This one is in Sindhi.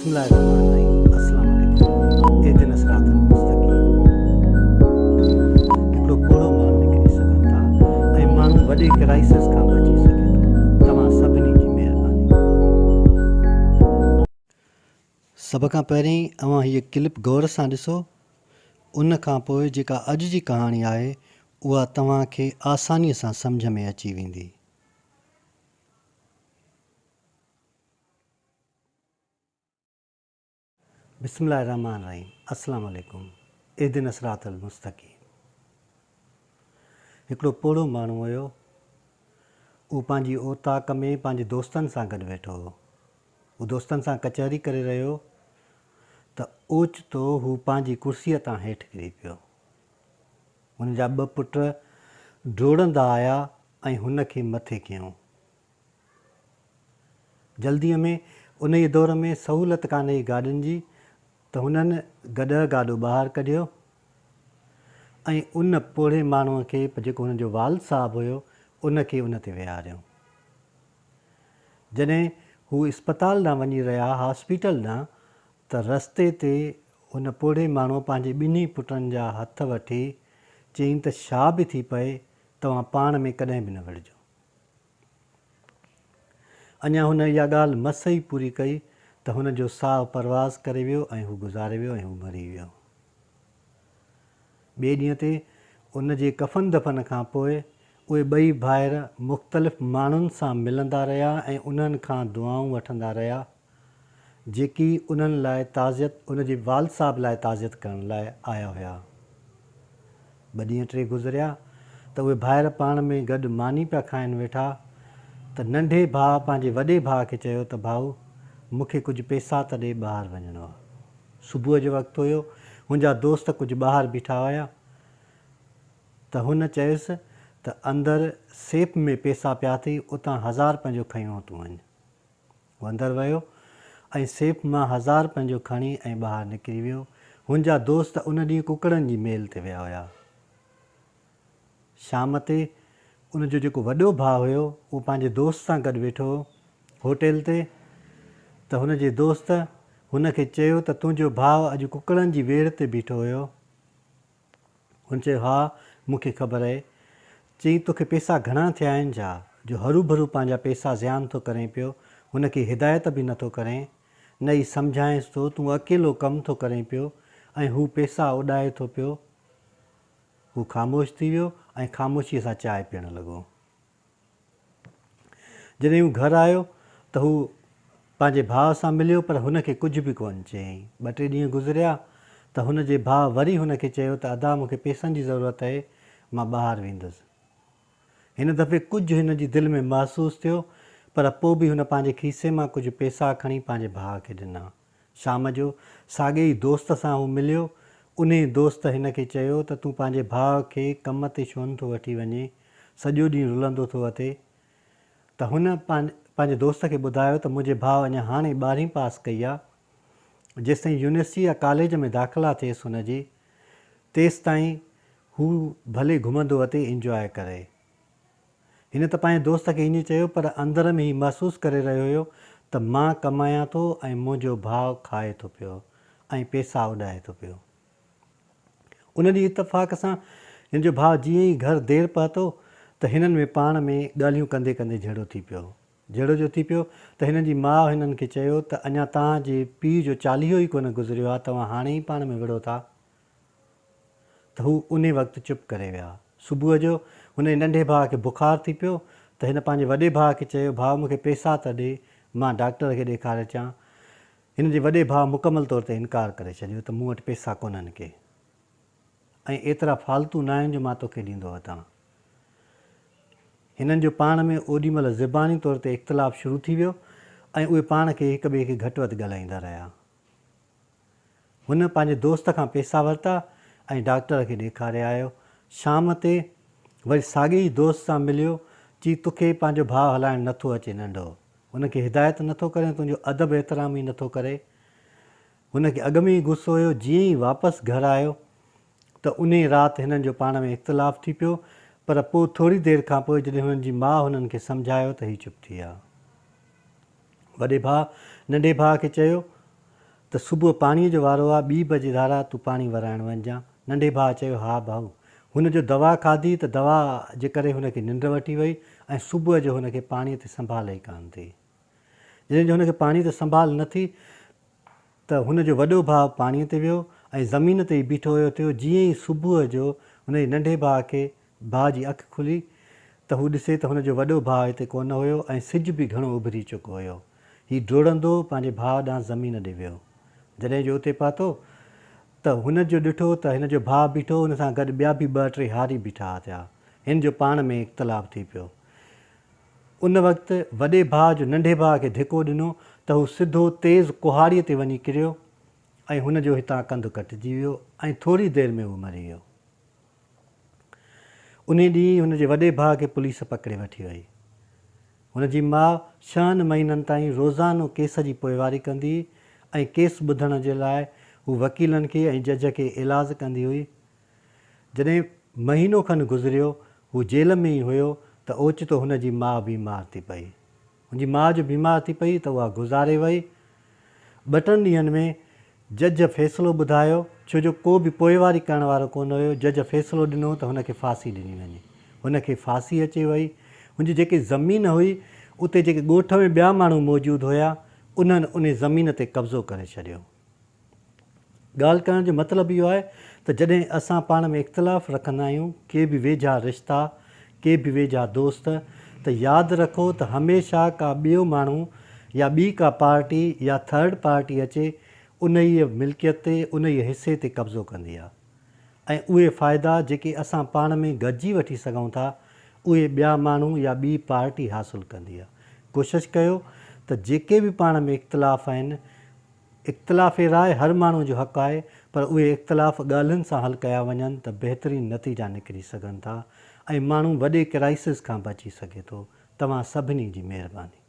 بسم الله الرحمٰن الرحيم السلام عليڪم اهدنا الصراط المستقيم هڪڙو پوڙهو ماڻهو نڪري سگهن ٿا ۽ ماڻهو وڏي ڪرائسس کان بچي سگهي ٿو توهان سڀني جي مهرباني. سڀ کان پهرين اوهان هيء ڪلپ غور سان ڏسو ان کان پوء جيڪا اڄ جي ڪهاڻي آهي اها توهان کي آسانيء سان سمجهه ۾ اچي ويندي. بسم الله الرحمٰن الرحيم السلام عليڪم اهدنا الصراط المستقيم هڪڙو پوڙهو ماڻهو هيو اهو پنهنجي اوطاق ۾ پنهنجي دوستن سان گڏ ويٺو هو هو دوستن سان ڪچهري ڪري رهيو ته اوچتو هو پنهنجي ڪرسيء تان هيٺ ڪري پيو هن جا ٻه پٽ ڊوڙندا آيا ۽ هن کي مٿي کنيو جلديء ۾ انهيء دور ۾ سهولت ڪانه هئي گاڏين جي ته هنن گڏهه گاڏو ٻاهر ڪڍيو ۽ ان پوڙهي ماڻهوء کي جيڪو هن جو والد صاحب هيو ان کي ان تي ويهاريو. جڏهن هو اسپتال ڏانهن وڃي رهيا هاسپيٽل ڏانهن ته رستي تي ان پوڙهي ماڻهوء پنهنجي ٻنهي پٽن جا هٿ وٺي چيائين ته ڇا به ٿي پئي توهان پاڻ ۾ ڪڏهن به نه وڙهجو. اڃا هن اها ڳالهه مس ئي پوري ڪئي ته هن جو ساهه پرواز ڪري ويو ۽ هو گذاري ويو ۽ هو مري ويو. ٻئي ڏينهن تي ان جي ڪفن دفن کان پوء اهي ٻئي ڀائر مختلف ماڻهن سان ملندا رهيا ۽ انهن کان دعائون وٺندا رهيا جيڪي انهن لاء تعزيت ان جي والد صاحب لاء تعزيت ڪرڻ لاء آيا هيا. ٻه ڏينهن ٽي گذريا ته اهي ڀائر پاڻ ۾ گڏ ماني پيا کائن ويٺا ته ننڍي ڀاء پنهنجي وڏي ڀاء کي چيو ته ڀائو مون کي ڪجهه پيسا ته ڏي ٻاهر وڃڻو آ. صبح جو وقت هيو هن جا دوست ڪجهه ٻاهر بيٺا هيا ته هن چيس ته اندر سيف ۾ پيسا پيا اٿئي اتان هزار پنهنجو کنيو تون وڃ. هو اندر ويو ۽ سيف مان هزار پنهنجو کڻي ۽ ٻاهر نڪري ويو. هن جا دوست ان ڏينهن ڪڪڙن جي ميل تي ويا هيا. شام تي ان جو جيڪو وڏو ڀاء هيو اهو پنهنجي دوست سان گڏ ويٺو هو هوٽل تي ته هن جي دوست هن کي چيو ته تنهنجو ڀاء اڄ ڪڪڙن جي ويڙهه تي بيٺو هيو. هن چيو، ها، مون کي خبر اهي. چيائين، توکي پئسا گهڻا ٿيا آهن ڇا، جو هروڀرو پنهنجا پئسا زيان ٿو ڪرين پيو، هن کي هدايت به نٿو ڪرين، نه ئي سمجهائينس ٿو، تون اڪيلو ڪم ٿو ڪرين پيو ۽ هو پئسا اڏائي ٿو پيو. هو خاموش ٿي ويو ۽ خاموشيء سان چانهه پيئڻ لڳو. جڏهن هو گهر آيو ته هو پنهنجي ڀاء سان مليو پر هن کي ڪجهه به ڪونه چيائين. ٻه ٽي ڏينهن گذريا ته هن جي ڀاء وري هن کي چيو ته ادا مون کي پئسن جي ضرورت اهي مان ٻاهر ويندس. هن دفعي ڪجهه هن جي دل ۾ محسوس ٿيو پر پوء به هن پنهنجي کيسي مان ڪجهه پئسا کڻي پنهنجي ڀاء کي ڏنا. شام جو ساڳئي ئي دوست سان هو مليو. انهي دوست هن کي چيو ته تون پنهنجي ڀاء کي ڪم تي ڇونه ٿو وٺي وڃين، سڄو ڏينهن رلندو ٿو اٿي. ته هن پنهنجي دوست کي ٻڌايو ته منهنجي ڀاء اڃا هاڻي ٻارهين پاس ڪئي آ، جيستائين يونيورسٽي يا ڪاليج ۾ داخلا ٿئيس هن جي، تيستائين هو ڀلي گهمندو اٿي انجواء ڪري. هن ته پنهنجي دوست کي ائين چيو پر اندر ۾ هي محسوس ڪري رهيو هيو ته مان ڪمايان ٿو ۽ منهنجو ڀاء کائي ٿو پيو ۽ پيسا اڏائي ٿو پيو. ان ڏينهن اتفاق سان هن جو ڀاء جيئن ئي گهر دير پهتو ته هنن ۾ پاڻ ۾ ڳالهيون ڪندي ڪندي جهيڙو ٿي پيو. جهيڙو جو ٿي پيو ته هنن جي ماء هنن کي چيو ته اڃا توهان جي پيء جو چاليهو ئي ڪونه گذريو آهي توهان هاڻي ئي پاڻ ۾ وڙهو ٿا. ته هو انهي وقت چپ ڪري ويا. صبح جو هن جي ننڍي ڀاء کي بخار ٿي پيو ته هن پنهنجي وڏي ڀاء کي چيو، ڀاء مون کي پئسا ته ڏي، مان ڊاڪٽر کي ڏيکاري اچان. هن جي وڏي ڀاء مڪمل طور تي انڪار ڪري ڇڏيو ته مون وٽ پئسا ڪونهن ڪي ۽ ايترا فالتو ناهن جو مان توکي ڏيندو وتان. هنن جو پاڻ ۾ اوڏي مهل زباني طور تي اختلاف شروع ٿي ويو ۽ اهي پاڻ کي هڪ ٻئي کي گهٽ وڌ ڳالهائيندا رهيا. هن پنهنجي دوست کان پئسا ورتا ۽ ڊاڪٽر کي ڏيکاري آيو. شام تي وري ساڳئي ئي دوست سان مليو. چي توکي پنهنجو ڀاء هلائڻ نٿو اچي ننڍو. هن کي هدايت نٿو ڪرين تنهنجو ادب احترام ئي نٿو ڪري. هن کي اڳ ۾ ئي غصو هيو. جيئن ئي واپس گهر آيو ته انهي رات هنن جو پاڻ ۾ اختلاف ٿي پيو پر پوء ٿوري دير کان پوء جڏهن هنن جي ماء هنن کي سمجهايو ته هي چپ ٿي ويا. وڏي ڀاء ننڍي ڀاء کي چيو ته صبح پاڻيء جو وارو آ، ٻي بجي ڌارا تون پاڻي ورائڻ وڃجان. ننڍي ڀاء چيو، ها ڀائو. هن جو دوا کاڌي ته دوا جي ڪري هن کي ننڊ وٺي وئي ۽ صبح جو هن کي پاڻيء تي سنڀال ئي ڪانه ٿي. جڏهن جو هن کي پاڻيء تي سنڀال نه ٿي ته هن جو وڏو ڀاء پاڻيء تي ويو ۽ زمين تي ئي بيٺو هيو ٿيو جيئن ئي صبح جو هن جي ننڍي ڀاء کي ڀاء جي اک کلي ته هو ڏسي ته هن جو وڏو ڀاء هتي ڪونه هيو ۽ سج به گهڻو اڀري چڪو هيو. هي ڊوڙندو پنهنجي ڀاء ڏانهن زمين ڏي ويو. جڏهن جو اتي پهتو ته هن جو ڏٺو ته هن جو ڀاء بيٺو هن سان گڏ ٻيا به ٻه ٽي هاري بيٺا ٿيا. هن جو پاڻ ۾ اختلاف ٿي پيو. ان وقت وڏي ڀاء جو ننڍي ڀاء کي ڌڪو ڏنو ته هو سڌو تيز ڪهاڙيء تي وڃي ڪريو ۽ هن جو هتان ڪنڌ ڪٽجي ويو ۽ ٿوري دير ۾ هو مري ويو. انهي ڏينهن هن جي وڏي ڀاء کي پوليس پڪڙي وٺي وئي. هن جي ماء ڇهن مهينن تائين روزانو ڪيس جي پوئواري ڪندي هئي ۽ ڪيس ٻڌڻ جي لاء هو وڪيلن کي ۽ جج کي ايلاز ڪندي هئي. جڏهن مهينو کن گذريو، هو جيل ۾ ئي هيو ته اوچتو هن جي ماء بيمار ٿي پئي. هن جي ماء جو بيمار ٿي پئي ته اها گذاري وئي. ٻه ٽن ڏينهن ۾ جج فيصلو ٻڌايو، ڇو جو ڪو به پوئواري ڪرڻ وارو ڪونه هيو، جج فيصلو ڏنو ته هن کي ڦاسي ڏني وڃي. هن کي ڦاسي اچي وئي. هن جي جيڪي زمين هئي، اتي جيڪي ڳوٺ ۾ ٻيا ماڻهو موجود هيا، انهن انهي زمين تي قبضو ڪري ڇڏيو. ڳالهه ڪرڻ جو مطلب اهو آهي ته جڏهن اسان پاڻ ۾ اختلاف رکندا آهيون، ڪي به ويجها رشتا، ڪي به ويجها دوست، ته ياد رکو ته هميشه ڪا ٻيو ماڻهو يا ٻي ڪا پارٽي يا ٿرڊ پارٽي اچي انهيء ملڪيت تي، انهيء حصي تي قبضو ڪندي آهي ۽ اهي فائدا جيڪي اسان پاڻ ۾ گڏجي وٺي سگهون ٿا، اهي ٻيا ماڻهو يا ٻي پارٽي حاصل ڪندي آهي. ڪوشش ڪيو ته جيڪي به پاڻ ۾ اختلاف آهن، اختلاف راء هر ماڻهو جو حق آهي پر اهي اختلاف ڳالهين سان حل ڪيا وڃن ته بهترين نتيجا نڪري سگهن ٿا ۽ ماڻهو وڏي ڪرائسز کان بچي سگهي ٿو. توهان سڀني جي مهرباني.